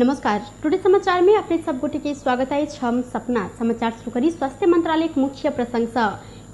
नमस्कार, टुडे समाचार में अपने सब गोटे के स्वागत है। हम सपना समाचार शुरू करी स्वास्थ्य मंत्रालय के मुख्य प्रसंग से।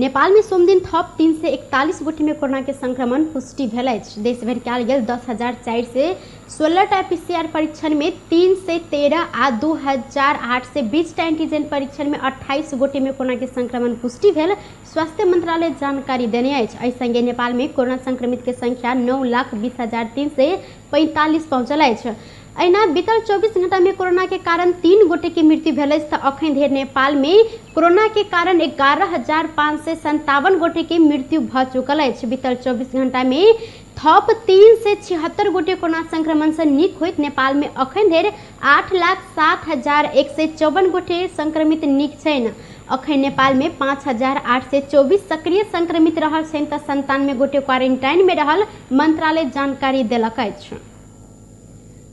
नेपाल में सोमदिन थप 341 गोटे में कोरोना के संक्रमण पुष्टि भेल अछि। देश भरि कयल गेल 10,416 टा पीसीआर परीक्षण में 313 आ 2,820 टा एंटीजन परीक्षण में 28 गोटे में कोरोना के संक्रमण पुष्टि भेल स्वास्थ्य मंत्रालय जानकारी देने अछि। एहि संगे नेपाल में कोरोना संक्रमित के संख्या 9,20,345 पहुँचल अछि। अहिना बीतल 24 घंटा में कोरोना के कारण 3 गोटे के मृत्यु भेल अछि तऽ अखन धरि नेपाल में कोरोना के कारण 11,557 गोटे के मृत्यु भऽ चुकल अछि। बीतल 24 घंटा में थप 376 गोटे कोरोना संक्रमण से नीक होइत नेपाल में अखन धरि 8,07,154 गोटे संक्रमित नीक छनि। अखन नेपाल में 5,824 सक्रिय संक्रमित रहल छनि तऽ 97 गोटे क्वारेंटाइन में रहल मंत्रालय जानकारी देलक अछि।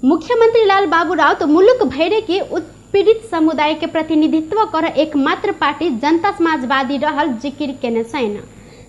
मुख्यमंत्री लाल बाबू राउत मुलुक भैरे के उत्पीड़ित समुदाय के प्रतिनिधित्व कर एकमात्र पार्टी जनता समाजवादी रहल जिकिर केने छनि।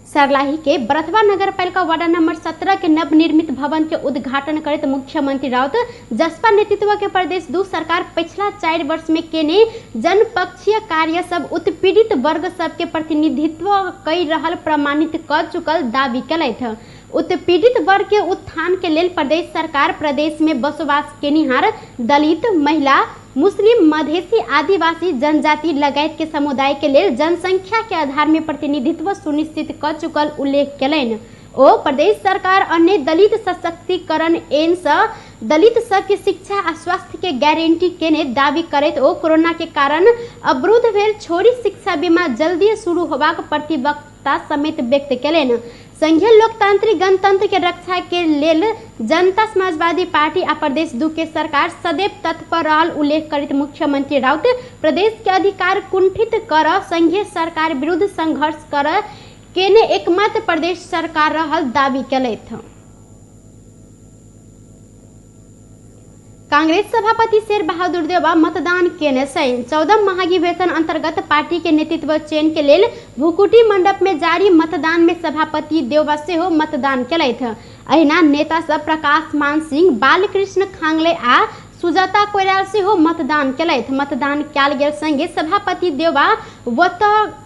सर्लाही के बरथवा नगरपालिका वार्ड नंबर 17 के नवनिर्मित भवन के उद्घाटन करैत मुख्यमंत्री राउत जसपा नेतृत्व के प्रदेश 2 सरकार पिछला 4 वर्ष में केने जनपक्षीय कार्य सब उत्पीड़ित वर्ग सब के प्रतिनिधित्व कई रहल प्रमाणित कर चुकल दावी केलथि। उत्पीड़ित वर्ग के उत्थान के लेल प्रदेश सरकार प्रदेश में बसोबास केनिहार दलित, महिला, मुस्लिम, मधेसी, आदिवासी, जनजाति लगायत के समुदाय के लेल जनसंख्या के आधार में प्रतिनिधित्व सुनिश्चित कर चुकल उल्लेख केलनि। ओ प्रदेश सरकार अन्य दलित सशक्तिकरण एन सँ दलित सबके शिक्षा आ स्वास्थ्य के गारंटी केने दावी करैत ओ कोरोना के कारण अवरुद्ध भेल छोरी शिक्षा बीमा जल्दी शुरू होबाक प्रतिबद्धता समेत व्यक्त केलनि। संघीय लोकतांत्रिक गणतंत्र के रक्षा के लेल जनता समाजवादी पार्टी आ प्रदेश 2 के सरकार सदैव तत्पर रहल उल्लेख करैत मुख्यमंत्री राउत प्रदेश के अधिकार कुंठित कर संघीय सरकार विरुद्ध संघर्ष कर केने एकमात्र प्रदेश सरकार रहल दावी केलथि। कांग्रेस सभापति शेर बहादुर देउवा मतदान केने छनि। 14 महाधिवेशन अंतर्गत पार्टी के नेतृत्व चयन के लेल भुकुटी मंडप में जारी मतदान में सभापति देउवा सेहो मतदान केलथि। अहिना नेता सब प्रकाश मान सिंह, बालकृष्ण खांगले आ सुजाता कोइराला सेहो मतदान केलथि। मतदान कयल गेल संगे सभापति देउवा ओतऽ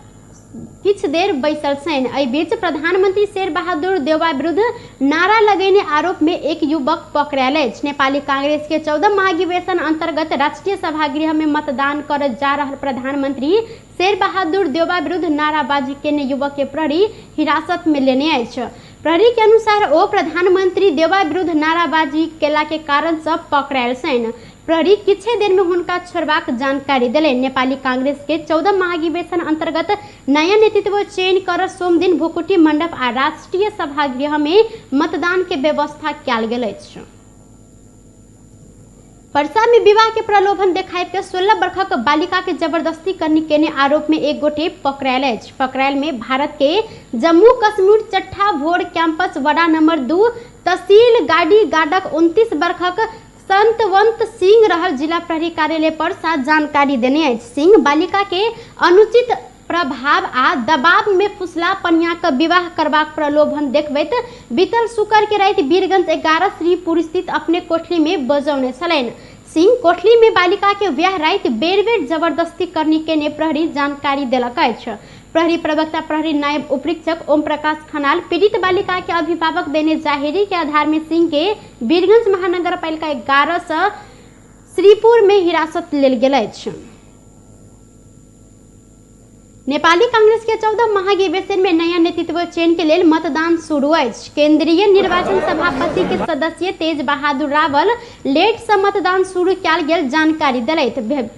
किछु देर बैसल छनि। एहि बीच प्रधानमंत्री शेर बहादुर देउवा विरुद्ध नारा लगेने आरोप में एक युवक पकड़ायल अछि। नेपाली कांग्रेस के 14 महाधिवेशन अंतर्गत राष्ट्रीय सभागृह में मतदान कर जा रहल प्रधानमंत्री शेर बहादुर देउवा विरुद्ध नाराबाजी केने युवक के प्रहरी हिरासत में लेने अछि। प्रहरी के अनुसार ओ प्रधानमंत्री देउवा विरुद्ध नाराबाजी केला के कारण से पकड़ायल छनि। प्रहरी किछे देर में हुनका छोड़बाक जानकारी देलनि। नेपाली कांग्रेस के 14 महाधिवेशन अंतर्गत नया नेतृत्व चयन कर सोमदिन भुकुटी मंडप आ राष्ट्रीय सभागृह में मतदान के व्यवस्था कयल गेल अछि। परसा में विवाह के प्रलोभन देखाय के 16 वर्षक बालिका के जबरदस्ती करनी केने आरोप में एक गोटे पकड़ायल अछि। पकड़ायल में भारत के जम्मू कश्मीर चट्ठा भोर कैंपस वडा नंबर 2 तहसील गाड़ी गार्डक 29 वर्षक संतवंत सिंह रहल जिला प्रहरी कार्यालय पर साथ जानकारी देने अछि। सिंह बालिका के अनुचित प्रभाव आ दबाव में फुसला पनिया के विवाह करबाक प्रलोभन देखबैत बीतल शुक्र के राति वीरगंज 11 श्रीपुर स्थित अपने कोठली में बजौने छलनि। सिंह कोठली में बालिका के विवाह राति बेर बेर जबरदस्ती करनी केने प्रहरी जानकारी देलक अछि। प्रहरी प्रवक्ता प्रहरी नायब उपरीक्षक ओम प्रकाश खनाल पीड़ित बालिका के अभिभावक देने जाहिरी के आधार में सिंह के वीरगंज महानगरपालिका 11 से श्रीपुर में हिरासत लेल गेल अछि। नेपाली कांग्रेस के 14 महाधिवेशन में नया नेतृत्व चयन के लेल मतदान शुरू अछि। केंद्रीय निर्वाचन सभापति के सदस्य तेज बहादुर रावल लेट से मतदान शुरू कयल गेल जानकारी देलथि।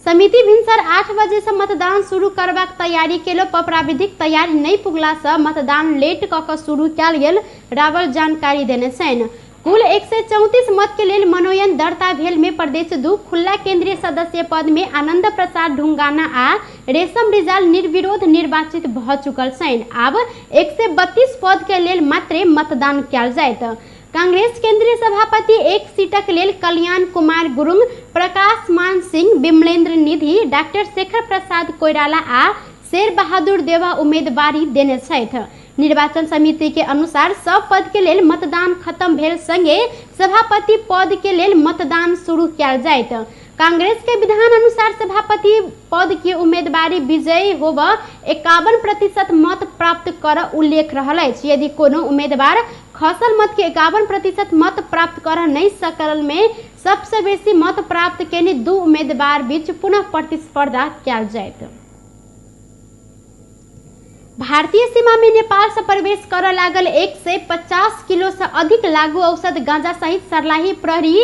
समिति भिनसर 8 बजे से मतदान शुरू करबाक तैयारी केलो पर प्राविधिक तैयारी नहीं पुगला से मतदान लेट कऽ के शुरू कयल गेल रावल जानकारी देने छनि। कुल 134 मत के लेल मनोनयन दर्ता भेल में प्रदेश 2 खुला केंद्रीय सदस्य पद में आनंद प्रसाद ढुंगाना आ रेशम रिजाल निर्विरोध निर्वाचित भऽ चुकल छनि। आब 132 पद के लेल मात्रे मतदान कयल जायत। कांग्रेस केंद्रीय सभापति 1 सीटक लेल कल्याण कुमार गुरुंग, प्रकाश मान सिंह, बिमलेंद्र निधि, डॉक्टर शेखर प्रसाद कोइराला आ शेर बहादुर देउवा उम्मीदवारी देने छथि। निर्वाचन समिति के अनुसार सब पद के लेल मतदान खत्म भेल संगे सभापति पद के लेल मतदान शुरू कयल जाइत। कांग्रेस के विधान अनुसार सभापति पद के उम्मीदवारी विजयी होब 51% मत प्राप्त कर उल्लेख रहल अछि। यदि कोनो उम्मीदवार खसल मत के 51% मत प्राप्त कर नहीं सकल में सबसे बेसी मत प्राप्त केने 2 उम्मीदवार बीच पुनः प्रतिस्पर्धा कयल जाइत। भारतीय सीमा में नेपाल से प्रवेश कर लागल 150 किलो से अधिक लागू औषध गांजा सहित सर्लाही प्रहरी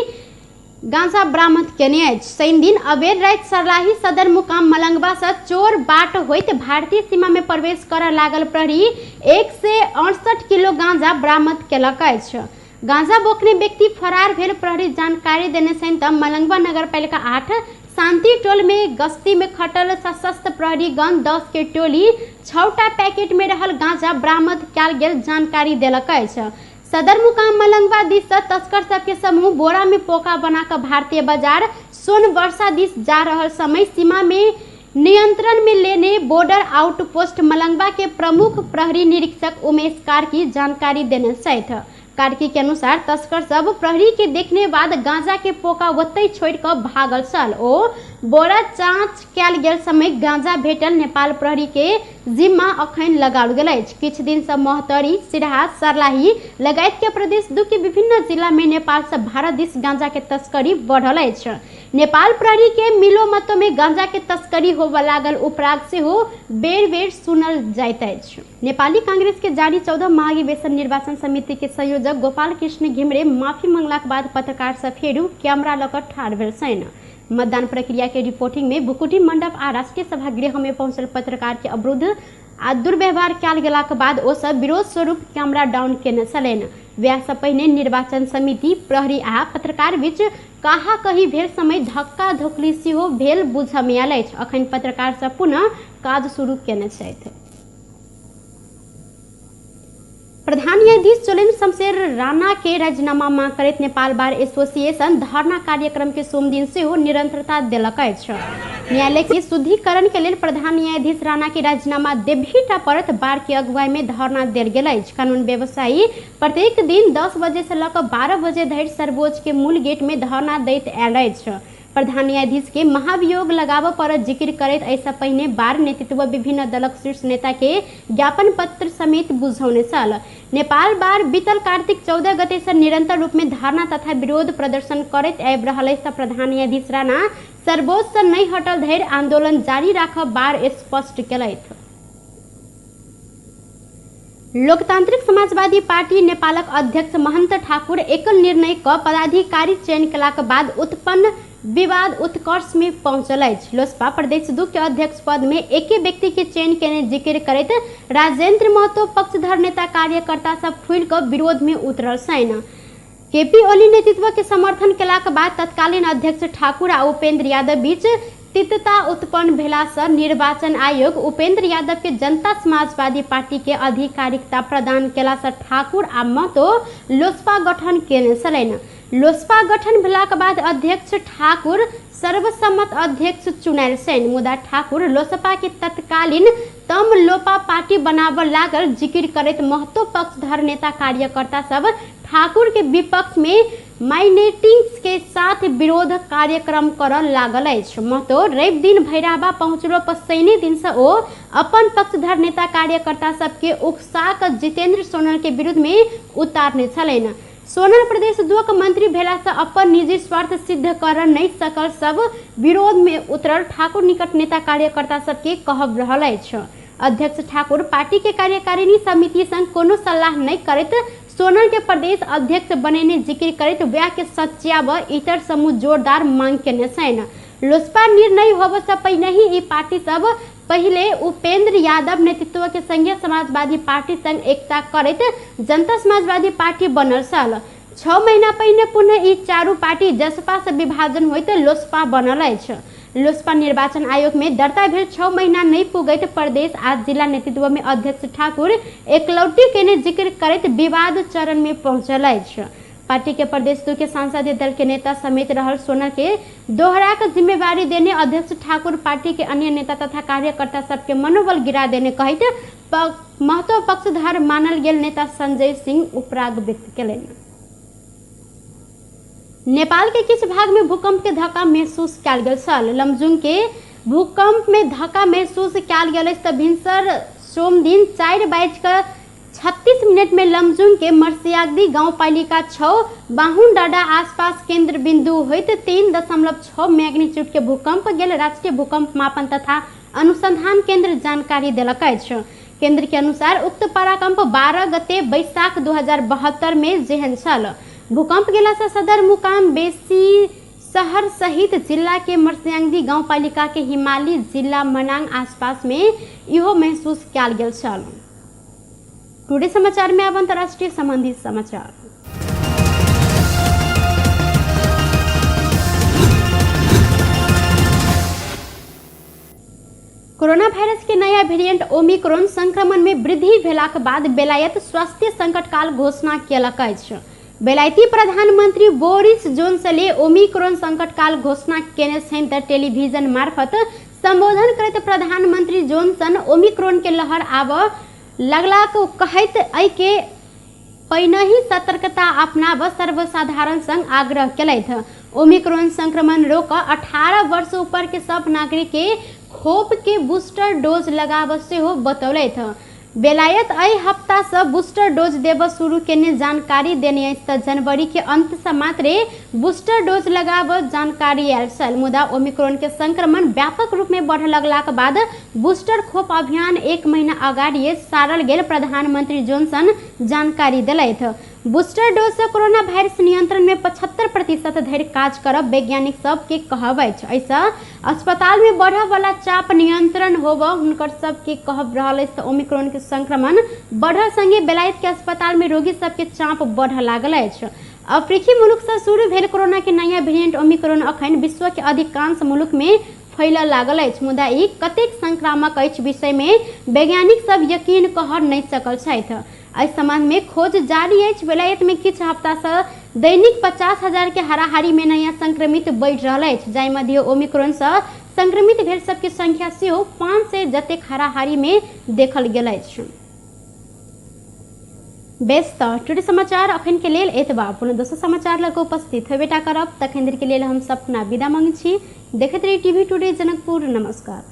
गांजा बरामद केने अछि। शनि दिन अबेर राति सर्लाही सदरमुकाम मलंगवा से चोर बाट होइत भारतीय सीमा में प्रवेश कर लागल प्रहरी 168 किलो गांजा बरामद केलक अछि। गांजा बोकने व्यक्ति फरार भेल प्रहरी जानकारी देने छनि त मलंगवा नगरपालिका 8 शांति टोल में गश्ती में खटल सशस्त्र प्रहरी गण 10 के टोली 6टा पैकेट में रहल गांजा बरामद कयल गेल जानकारी देलक अछि। सदरमुकाम मलंगवा दिस से तस्कर सबके समूह बोरा में पोका बनाकर भारतीय बाजार सोनवर्षा दिस जा रहल समय सीमा में नियंत्रण में लेने बॉर्डर आउटपोस्ट मलंगवा के प्रमुख प्रहरी निरीक्षक उमेश कार्की जानकारी देने छथि। कार्की के अनुसार तस्कर सब प्रहरी के देखने बाद गांजा के पोका ओतहि छोड़ कऽ भागल छल। ओ बोरा जांच कयल गेल समय गांजा भेटल नेपाल प्रहरी के जिम्मा अखन लगाओल गेल अछि। किछु दिन से महोत्तरी, सिरहा, सर्लाही लगायत के प्रदेश 2 के विभिन्न जिला में नेपाल से भारत दिस गांजा के तस्करी बढ़ल अछि। नेपाल प्रहरी के मिलो मतो में गांजा के तस्करी होबय लागल उपराग सेहो बेर बेर सुनल जाइत अछि। नेपाली कांग्रेस के जारी 14 महाधिवेशन निर्वाचन समिति के संयोजक गोपाल कृष्ण घिमिरे माफी मंगलाक बाद पत्रकार से फेरू कैमरा लऽ कऽ ठाढ़ भेल छनि। मतदान प्रक्रिया के रिपोर्टिंग में भुकुटी मंडप आ राष्ट्रीय सभागृह में पहुंचल पत्रकार के अवरुद्ध आ दुर्व्यवहार कयल गेलाक बाद ओ सब विरोध स्वरूप कैमरा डाउन केने छलनि। वएह से पहिने निर्वाचन समिति प्रहरी आ पत्रकार बीच कहा कही भेल समय धक्का धोकली सेहो भेल बुझऽ में आयल अछि। अखन पत्रकार सब पुनः काज शुरू केने छथि। प्रधान न्यायाधीश चोलेन शमशेर राणा के राजीनामा मांग करैत नेपाल बार एसोसिएशन धरना कार्यक्रम के सोमदिन सेहो निरंतरता देलक अछि। न्यायालय के शुद्धिकरण के लेल प्रधान न्यायाधीश राणा के राजीनामा देबहीटा पड़त बार के अगुवाई में धरना देल गेल अछि। कानून व्यवसायी प्रत्येक दिन 10 बजे से लऽ कऽ 12 बजे धरि सर्वोच्च के मूल गेट में धरना दैत आयल अछि। प्रधान न्यायाधीश के महाभियोग लगाबऽ पड़त जिक्र करैत एहिसँ पहिने बार नेतृत्व विभिन्न दलक शीर्ष नेता के ज्ञापन पत्र समेत बुझौने छल। नेपाल बार बीतल कार्तिक 14 गते से निरंतर रूप में धरना तथा विरोध प्रदर्शन करैत आबि रहल अछि। प्रधान न्यायाधीश राणा सर्वोच्च से नहि हटल धरि आंदोलन जारी राखब बार स्पष्ट केलथि। लोकतांत्रिक समाजवादी पार्टी नेपालक अध्यक्ष महन्त ठाकुर एकल निर्णय क पदाधिकारी चयन केलाक बाद उत्पन्न विवाद उत्कर्ष में पहुंचल अछि। लोसपा प्रदेश 2 के अध्यक्ष पद में एके व्यक्ति के चयन केने जिक्र करैत राजेंद्र महतो पक्षधर नेता कार्यकर्ता सब फूल कऽ विरोध में उतरल छनि। केपी ओली नेतृत्व के समर्थन केलाक बाद तत्कालीन अध्यक्ष ठाकुर आ उपेंद्र यादव बीच तिक्तता उत्पन्न भेला से निर्वाचन आयोग उपेंद्र यादव के जनता समाजवादी पार्टी के आधिकारिकता प्रदान केला से ठाकुर आ महतो लोसपा गठन केने छलनि। लोसपा गठन भेलाक बाद अध्यक्ष ठाकुर सर्वसम्मत अध्यक्ष चुनायल छनि, मुदा ठाकुर लोसपा के तत्कालीन तम लोपा पार्टी बनाबऽ लागल जिक्र करैत महतो पक्षधर नेता कार्यकर्ता सब ठाकुर के विपक्ष में माइनेटिंग्स के साथ विरोध कार्यक्रम करऽ लागल अछि। महतो रवि दिन भैरहवा पहुँचलो पर शनि दिन से ओ अपन पक्षधर नेता कार्यकर्ता सबके उकसा कऽ जितेंद्र सोनल के विरुद्ध में उतारने छलनि। सोनल प्रदेश 2 के मंत्री भेला से अपन निजी स्वार्थ सिद्ध कर नहीं सकल सब विरोध में उतरल ठाकुर निकट नेता कार्यकर्ता सबके कहब रहल अछि। अध्यक्ष ठाकुर पार्टी के कार्यकारिणी समिति संग कोनो सलाह नहीं करैत सोनल के प्रदेश अध्यक्ष बनेने जिक्र करैत वएह के सच्याब इतर समूह जोरदार मांग केने छनि। लोसपा निर्णय होबय से पहिने ही ई पार्टी सब पहिले उपेंद्र यादव नेतृत्व के संघीय समाजवादी पार्टी संग एकता करैत जनता समाजवादी पार्टी बनल छल। 6 महीना पहिने पुनः ई चारू पार्टी जसपा से विभाजन होइत लोसपा बनल अछि। लोसपा निर्वाचन आयोग में दर्ता भेल 6 महीना नहीं पुगैत प्रदेश आ जिला नेतृत्व में अध्यक्ष ठाकुर एकलौटी केने जिक्र करैत विवाद चरण में पहुंचल अछि। पार्टी के प्रदेश 2 के संसदीय दल के नेता समेत रहल सोनल के दोहरा के जिम्मेवारी देने अध्यक्ष ठाकुर पार्टी के अन्य नेता तथा कार्यकर्ता सबके मनोबल गिरा देने कहैत महतो पक्षधर मानल गेल नेता संजय सिंह उपराग व्यक्त केलनि। नेपाल के किछु भाग में भूकंप के धक्का महसूस कयल गेल छल। लमजुंग के भूकंप में धक्का महसूस कयल गेल अछि त भिनसर सोमदिन 4:36 में लमजुंग के मर्सियागदी गाउँपालिका 6 बाहुन डाडा आसपास केंद्र बिंदु होइत 3.6 मैग्नीट्यूड के भूकंप गेल राष्ट्रीय भूकंप मापन तथा अनुसंधान केंद्र जानकारी देलक अछि। केंद्र के अनुसार उक्त पराकंप 12 गते बैसाख 2072 में जेहन छल। भूकंप गेला से सदरमुकाम बेसी शहर सहित जिला के मर्सियाङ्दी गाउँपालिका के हिमाली जिला मनाङ आसपास में इहो महसूस कयल गेल छल। टुडे समाचार में अब अंतर्राष्ट्रीय संबंधित समाचार। कोरोना वायरस के नया वेरिएंट ओमिक्रॉन संक्रमण में वृद्धि भेलाक बाद बेलायत स्वास्थ्य संकटकाल घोषणा केलक अछि। बेलायती प्रधानमंत्री बोरिस जोनसनले ओमिक्रॉन संकटकाल घोषणा केने छनि त टेलीविजन मार्फत संबोधन करैत प्रधानमंत्री जोनसन ओमिक्रॉन के लहर आबऽ लगलाक कहैत एहिके पहिनहि सतर्कता अपनाब सर्वसाधारण संग आग्रह केलथि। ओमिक्रॉन संक्रमण रोक 18 वर्ष ऊपर के सब नागरिक के खोप के बूस्टर डोज लगाब सेहो बतौलथि। बेलायत एहि हफ्ता से बूस्टर डोज देब शुरू केने जानकारी देने अछि त जनवरी के अंत से मात्रे बूस्टर डोज लगाब जानकारी आयल छल। मुदा ओमिक्रॉन के संक्रमण व्यापक रूप में बढ़ लगलाक बाद बूस्टर खोप अभियान 1 महीना अगाडि सारल गेल प्रधानमंत्री जोनसन जानकारी देलथि। बूस्टर डोज से कोरोना वायरस नियंत्रण में 75% धरि काज करब वैज्ञानिक सबके कहब अछि। एहिसँ अस्पताल में बढ़य वाला चाप नियंत्रण होब हुनकर सबके कहब रहल अछि। ओमिक्रॉन के संक्रमण बढ़ल संगे बेलायत के अस्पताल में रोगी सबके चाप बढ़ लागल अछि। अफ्रीकी मुल्क से शुरू भेल कोरोना के नया वेरिएंट ओमिक्रॉन अखन विश्व के अधिकांश मुल्क में फैलऽ लागल अछि। मुदा ई कतेक संक्रामक अछि विषय में वैज्ञानिक सब यकीन कह नहि सकल छथि। एहि संबंध में खोज जारी अछि। बेलायत में किछु हफ्ता से दैनिक 50,000 के हाराहारी में नया संक्रमित बढ़ि रहल अछि, जाहि मध्य ओमिक्रॉन से संक्रमित भेल सबके संख्या सेहो 500 जतेक हाराहारी में देखल गेल अछि। बेस त टुडे समाचार अखन के लेल एतबा। पुनः दोसर समाचार लग उपस्थित होबेटा करब। तखन देर के लेल हम सपना विदा मांगै छी। देखैत रही टीवी टुडे जनकपुर। नमस्कार।